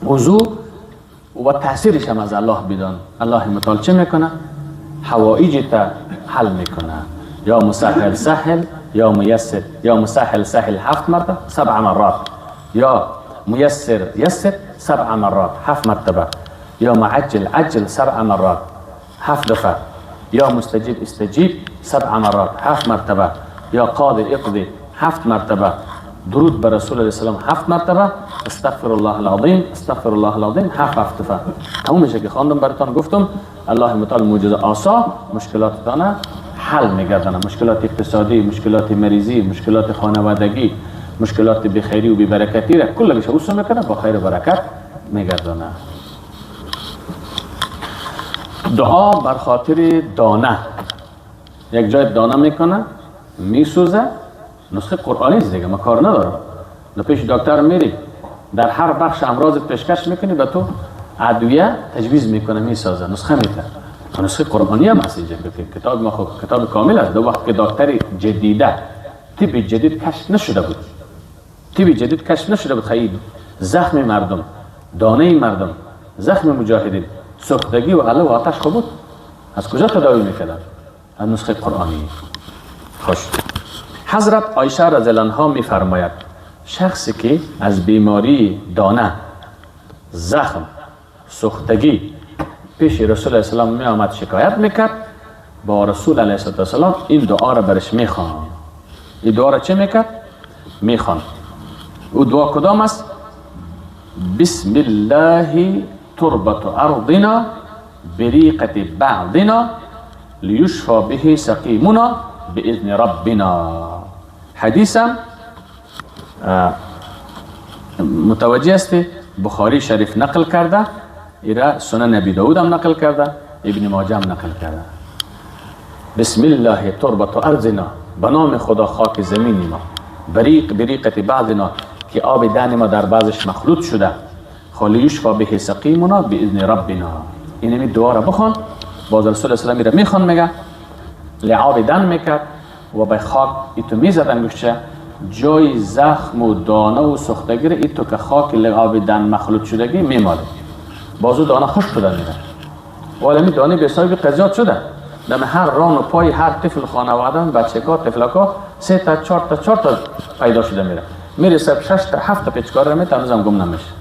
وضو و تاثیرش هم از الله بدان. الله متعال چه میکنه؟ حوائج تا حل میکنه. یا مسهل سهل، یا میسر، یا مسهل سهل 7 مرتبه، 7 مرات، یا میسر یسر 7 مرات، 7 مرتبه، یا معجل عجل 7 مرات، 7 دفعه، یا مستجیب استجیب 7 مرات، 7 مرتبه، یا قادر اقضی 7 مرتبه، درود بر رسول علیه السلام 7 مرتبه، استغفر الله العظیم استغفر الله العظیم 7 دفعه. تموم میشه که خواندم براتون، گفتم الله متعال معجزه آسا مشکلاتتان حل میگردانه. مشکلات اقتصادی، مشکلات مریضی، مشکلات خانوادگی، مشکلات بخیری و بی‌برکتی را کلش اوسو میکنه، با خیر و برکت میگردانه. دعا بر خاطر دانه، یک جای دانه میکنه میسوزه، نسخه قرآنی است دیگه، ما کار ندارم. در پیش دکتر میری، در هر بخش امراض پیشکش میکنی، به تو ادویه تجویز میکنه، میسازه، نسخه میده. نسخه قرآنی هم هست اینجا، کتاب ما خب کتاب کامل است. دو وقت که دکتر جدیده، طب جدید کشف نشده بود، طب جدید کشف نشده بود، خیلی زخم مردم، دانه مردم، زخم مجاهدین، سوختگی و علاوه آتش خب بود، از کجا تداوی میکردن؟ از نسخه قرآنی. خوش حضرت عایشه رضی الله عنها میفرماید شخصی که از بیماری دانه، زخم، سوختگی پیش رسول علیه السلام می آمد شکایت میکرد، با رسول علیه السلام این دعا را برش میخوان. این دعا را چه میکرد؟ میخوان. او دعا کدام است؟ بسم الله تربة ارضنا بریقة بعضنا لیشفى به سقیمنا باذن ربنا. حدیثم متوجه هستی؟ بخاری شریف نقل کرده، ایرا سنن ابی داود هم نقل کرده، ابن ماجه هم نقل کرده. بسم الله تربة ارضنا، به نام خدا خاک زمین ما، بریق بریقة بعضنا، که آب دهن ما در بعضش مخلوط شده، لیشفى به سقیمنا باذن ربنا. اینمی دعا را بخوان. باز رسول الله صلی الله علیه و میخوان، میگه لعاب دن میکرد و به خاک ایتو میزد انگشته، جای زخم و دانه و سوختگی را ایتو که خاک لعاب دن مخلوط شدگی میماله، بازو دانه خشک شده میره. ولی می دانه به حساب قضیات شده، دم هر ران و پای هر طفل خانواده بچگاه طفلکا 3 تا 4 تا 4 تا پیدا شده میره، میرسه 6 تا 7 تا پیچکار را میته، هنوزم گم نمیشه.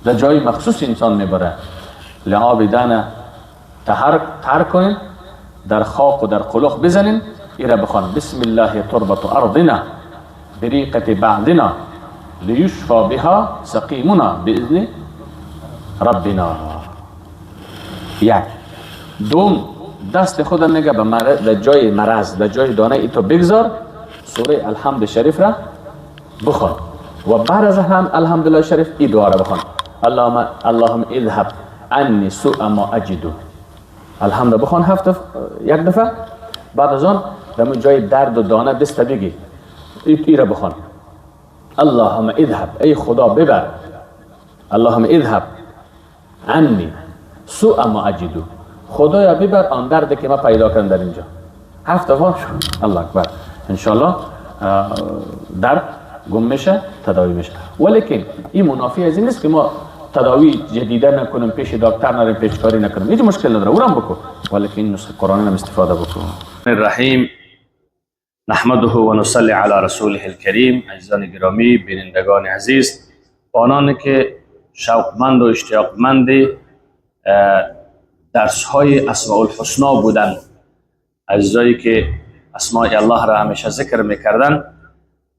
در جای مخصوص انسان میبره. لعاب دانه تر کنین، در خاک و در قلوخ بزنین، ایره بخوان بسم الله تربة ارضنا بریقة بعضنا لیشفى بها سقیمنا باذن ربنا. یک دوم دست خود میگه به در جای مرض، در جای دانه ایتو بگذار، سوره الحمد شریف را بخوان و بعد از الحمدلله شریف ای دعا را بخوان، اللهم اذهب عنی سوء ما اجد. الحمد بخوان 7 یک دفعه، بعد از آن در جای درد و دانه دست بگی ای را بخوان، اللهم اذهب، ای خدا ببر، اللهم اذهب عنی سوء ما اجد، خدایا ببر آن درد که ما پیدا کردم در اینجا. 7 دفعه الله اکبر، انشالله درد گم میشه، تداوی میشه. ولیکن این منافی از این نیست که ما تداوی جدیده نکنیم، پیش دکتر نریم، پیچکاری نکنیم، هیچ مشکل نداره، اونم بکن، ولیکن این نسخه قرآنی هم استفاده بکن. الرحیم نحمده و نصلی علی رسوله الکریم. عزیزان گرامی، بینندگان عزیز، آنان که شوقمند و اشتیاقمند درس های اسماء الحسنا بودند، عزیزایی که اسماء الله را همیشه ذکر میکردن،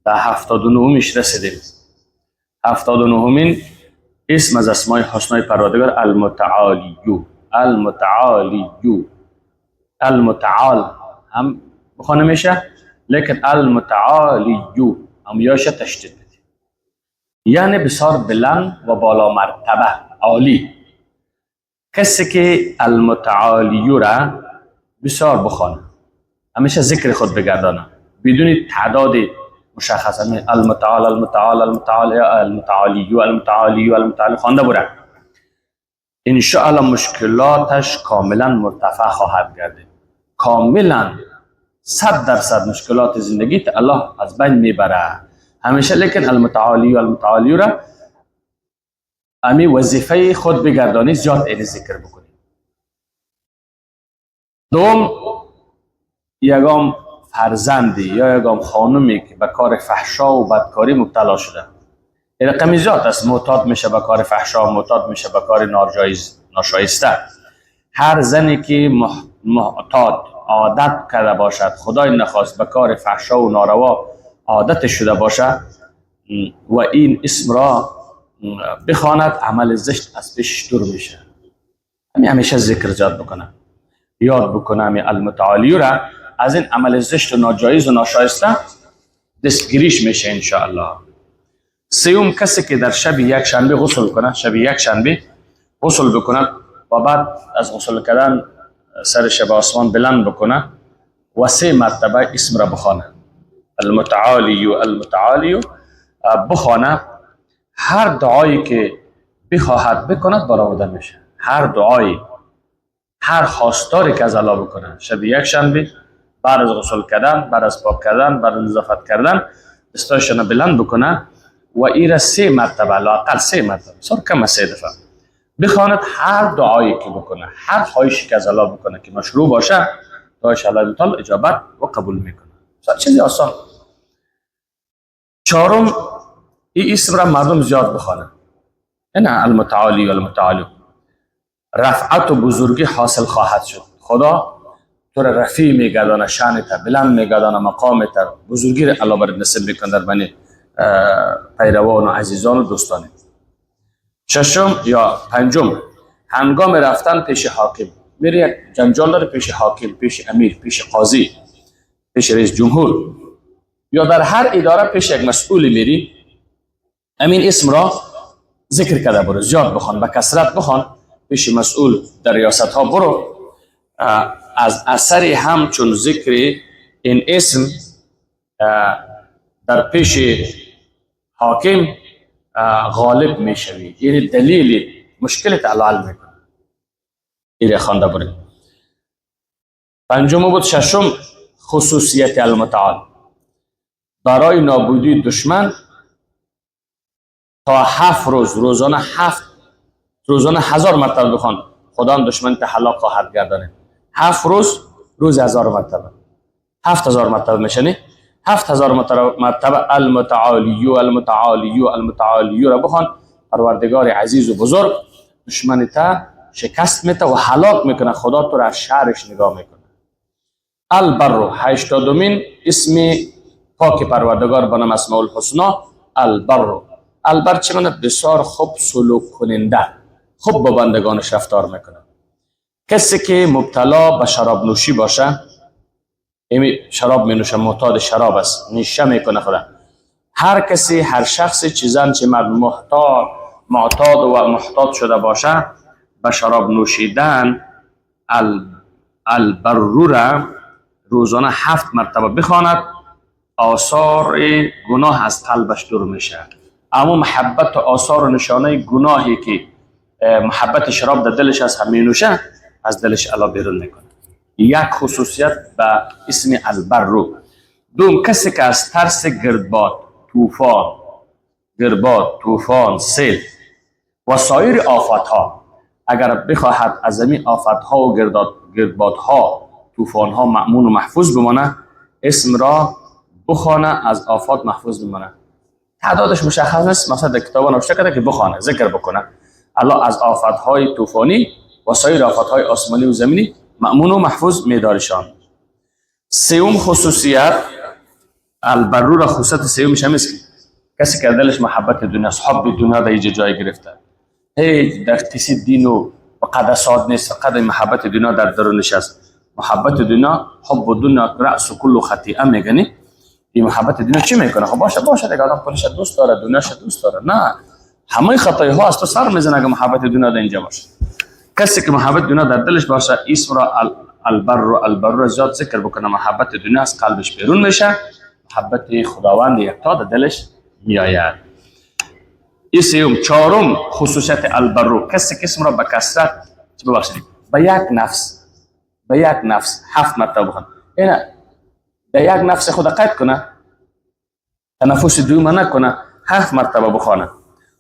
در 79مش رسیدیم. 79مین اسم از اسماء حسنای پروردگار المتعالی. المتعالی، المتعال هم بخوانه میشه، لیکن المتعالی هم یاشه تشدید بده، یعنی بسیار بلند و بالا مرتبه، عالی. کسی که المتعالی را بسیار بخوانه، همیشه ذکر خود بگردانه بدون تعداد مشخص، المتعال المتعال المتعال المتعالی المتعالی المتعالی خوانده بره، انشاءالله مشکلاتش کاملا مرتفع خواهد گردید. کاملا 100% مشکلات زندگی الله از بین میبره همیشه. لیکن المتعالی و المتعالی را امی وظیفه خود بگردانی، زیاد این ذکر بکنی. دوم، یگام فرزندی یا یگام خانمی که به کار فحشا و بدکاری مبتلا شده، این رقمی زیاد است، معتاد میشه به کار فحشا، معتاد میشه به کار ناجایز ناشایسته. هر زنی که معتاد عادت کرده باشد، خدای نخواست به کار فحشا و ناروا عادت شده باشه و این اسم را بخواند، عمل زشت از پیشش دور میشه. همین همیشه ذکر زیاد بکنه، یاد بکنه همین المتعالی را، از این عمل زشت و ناجایز و ناشایسته دستگیریش میشه انشاءالله. سوم، کسی که در شب یک شنبه غسل کنه، شب یک شنبه غسل بکنه و بعد از غسل کردن سرش به آسمان بلند بکنه و 3 مرتبه اسم را بخوانه، المتعالی المتعالی بخوانه، هر دعایی که بخواهد بکند برآورده میشه. هر دعایی، هر خواستاری که از الله بکنه، شب یک شنبه بعد از غسل کردن، بعد از پاک کردن، بعد از نظافت کردن، دستایشان بلند بکنه و ایره 3 مرتبه، لااقل 3 مرتبه، بسیار کم 3 دفعه بخواند، هر دعایی که بکنه، هر خواهشی که از الله بکنه که مشروع باشه، دعایش الله تعالی اجابت و قبول میکنه. چیزی آسان. چهارم، این اسم را مردم زیاد بخوانه، نه المتعالی و المتعالی، رفعت و بزرگی حاصل خواهد شد. خدا تو را رفیع میگردانه، شان تا بلند میگردانه، مقام تا بزرگی را الله برات نصیب میکنه در بین پیروان و عزیزان و دوستان. ششم یا پنجم، هنگام رفتن پیش حاکم، میره یک جنجال داره پیش حاکم، پیش امیر، پیش قاضی، پیش رئیس جمهور یا در هر اداره پیش یک مسئول میری، امین اسم را ذکر کرده برو، زیاد بخوان، به کثرت بخوان، پیش مسئول در ریاست ها برو. از اثر همچون ذکر این اسم در پیش حاکم غالب میشوی، یعنی دلیل مشکل حل میکنه. ایره خوانده بریم. پنجم بود. ششم، خصوصیت المتعال، برای نابودی دشمن تا 7 روز، روزانه 7، روزانه 1000 مرتبه بخوان، خدا هم دشمن ته هلاک خواهد گردانید. 7 روز، روز 1000 مرتبه، 7000 مرتبه میشنی، 7000 مرتبه المتعالی المتعالی المتعالی را بخوان، پروردگار عزیز و بزرگ دشمن تا شکست میته و هلاک میکنه، خدا تو را از شرش نگاه میکنه. البر، 80مین اسم پاک پروردگار به نام اسماء الحسنا، البر. البر چه معنی؟ بسیار خوب سلوک کننده، خوب با بندگانش رفتار میکنه. کسی که مبتلا به شراب نوشی باشه، شراب می نوشه، معتاد شراب است، نیشه میکنه خدا. هر کسی، هر شخصی، چه زن چه مرد، معتاد و محتاط شده باشه به شراب نوشیدن، البر را روزانه 7 مرتبه بخواند، آثار گناه از قلبش دور میشه. اما محبت و آثار و نشانه گناهی که محبت شراب در دلش از هم می نوشه، از دلش الله بیرون میکنه. یک خصوصیت به اسم البر. دوم، کسی که از ترس گردباد، طوفان، گردباد، طوفان، سیل و سایر آفت ها، اگر بخواهد از این آفت ها و گردبادها، طوفان ها مأمون و محفوظ بمانه، اسم را بخوانه، از آفات محفوظ بمانه. تعدادش مشخص نیست، مثلا در کتاب نوشته کرده که بخوانه، ذکر بکنه، الله از آفت های طوفانی و سایر آفت های آسمانی و زمینی مأمون و محفوظ میدارشان. سوم خصوصیت البر را، خصوصیت سومش هم است که کسی که دلش محبت دنیا، حب دنیا در اینجا جای گرفته، هیچ در قصه دین و مقدسات نیست، فقط محبت دنیا در درونش است. محبت دنیا، حب دنیا رأس کل خطیئه میگنی. این محبت دنیا چی میکنه؟ خب باشه باشه دیگه، آدم پولش دوست داره، دنیاش دوست داره، نه، همه خطای ها از تو سر میزنه اگه محبت دنیا در اینجا باشه. کسی که محبت دنیا در دلش باشه، اسم را البر البر را زیاد ذکر بکنه، محبت دنیا از قلبش بیرون میشه، محبت خداوند یکتا در دلش میآید. این سوم. چهارم خصوصیت البر، کسی که اسم را به کثرت، ببخشید، به یک نفس، به یک نفس 7 مرتبه بخوان، اینا به یک نفس خود قید کنه، تنفس دوم نکنه، 7 مرتبه بخوانه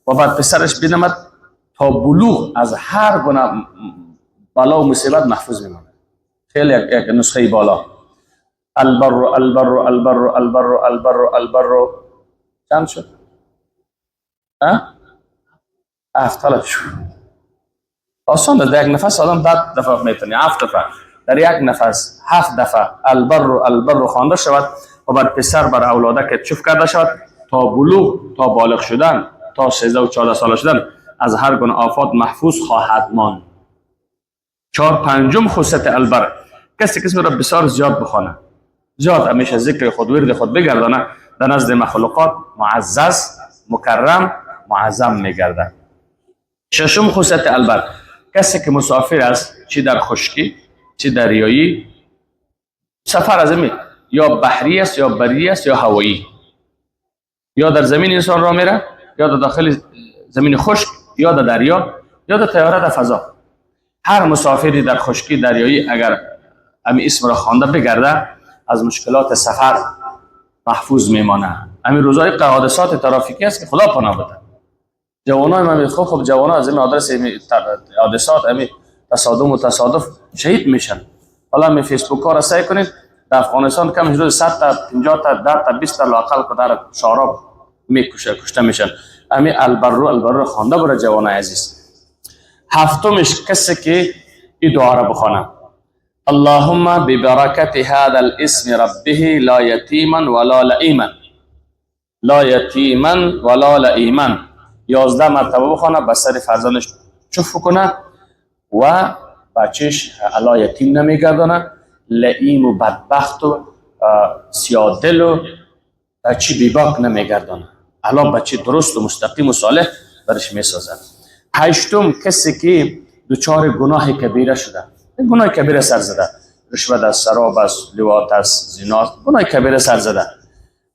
و بعد پسرش بینمد تا بلوغ از هر گونه بلا و مصیبت محفوظ میمانه. خیلی یک نسخه بالا. البر البر البر البر البر البر چند شد؟ ها؟ 7 طلب شد. آسان در یک نفس آدم 10 دفعه میتونه، 7 دفعه در یک نفس 7 دفعه البر البر خوانده شود و بر پسر بر اولاده که چف کرده شود تا بلوغ، تا بالغ شدن، تا 13 و 14 ساله شدن از هر گونه آفات محفوظ خواهد ماند. 4 5 خصوصیت البر، کسی کسی را بسیار زیاد بخوانه، زیاد همیشه ذکر خود ورد خود بگردانه، در نزد مخلوقات معزز مکرم معظم میگرده. 6 خصوصیت البر، کسی که مسافر است، چی در خشکی چی دریایی، سفر از می یا بحری است یا بری است یا هوایی، یا در زمین انسان را میره یا در داخل زمین خشک یا در دریا یا در طیاره در فضا. هر مسافری در خشکی دریایی اگر امی اسم را خوانده بگرده از مشکلات سفر محفوظ میمانه. امی روزای حادثات ترافیکی است که خدا پناه بده. جوانای من خب جوانای از این آدرس حادثات امی تصادم و تصادف شهید میشن. حالا می فیسبوک ها را سعی کنید در افغانستان کم روز 100 تا 50 تا 10 تا 20 تا لااقل که در شاراب میکشه کشته میشن. امی البر البر خوانده بره جوانای عزیز. 7مش کسی که این دعا را بخوانه، اللهم ببرکت هذا الاسم ربه لا یتیما ولا لئیما، لا یتیما ولا لئیما، 11 مرتبه بخوانه، به سر فرزندش چف کنه و بچهش الله یتیم نمیگردانه، لئیم و بدبخت و سیادل و بچه بیباک نمیگردانه، الله بچه درست و مستقیم و صالح برش میسازد. 8 کسی که دچار گناه کبیره شده، گناه کبیره سر زده، رشوت است، شراب است، لواط است، زنا است، گناه کبیره سر زده،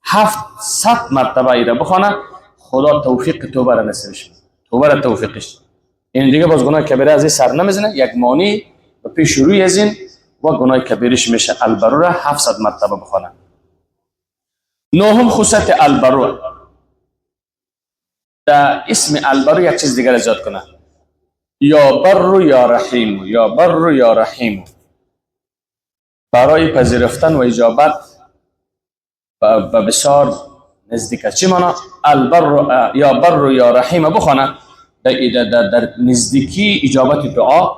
700 مرتبه ایره بخوانه، خدا توفیق توبه را نصیبش میده، توبه را توفیقش. این دیگه باز گناه کبیره از این سر نمیزنه، یک مانی به پیش روی از این و گناه کبیرش میشه. البر را 700 مرتبه بخوانه. 9 خصوصیت البر، در اسم البر یک چیز دیگر زیاد کنه، یا بر یا رحیم، یا بر یا رحیم، برای پذیرفتن و اجابت به بسیار نزدیک است. چی مانا؟ البر یا بر یا رحیم بخوانه در نزدیکی اجابت دعا،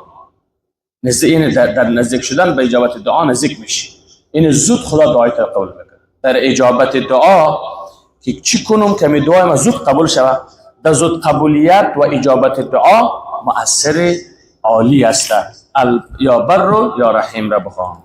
نزدیک در نزدیک شدن به اجابت دعا نزدیک میشی، این زود خدا دعای تو قبول میکنه. در اجابت دعا که چی کنم که می دعای ما زود قبول شود، در زود قبولیت و اجابت دعا مؤثر عالی است. یا بر یا رحیم را بخوان.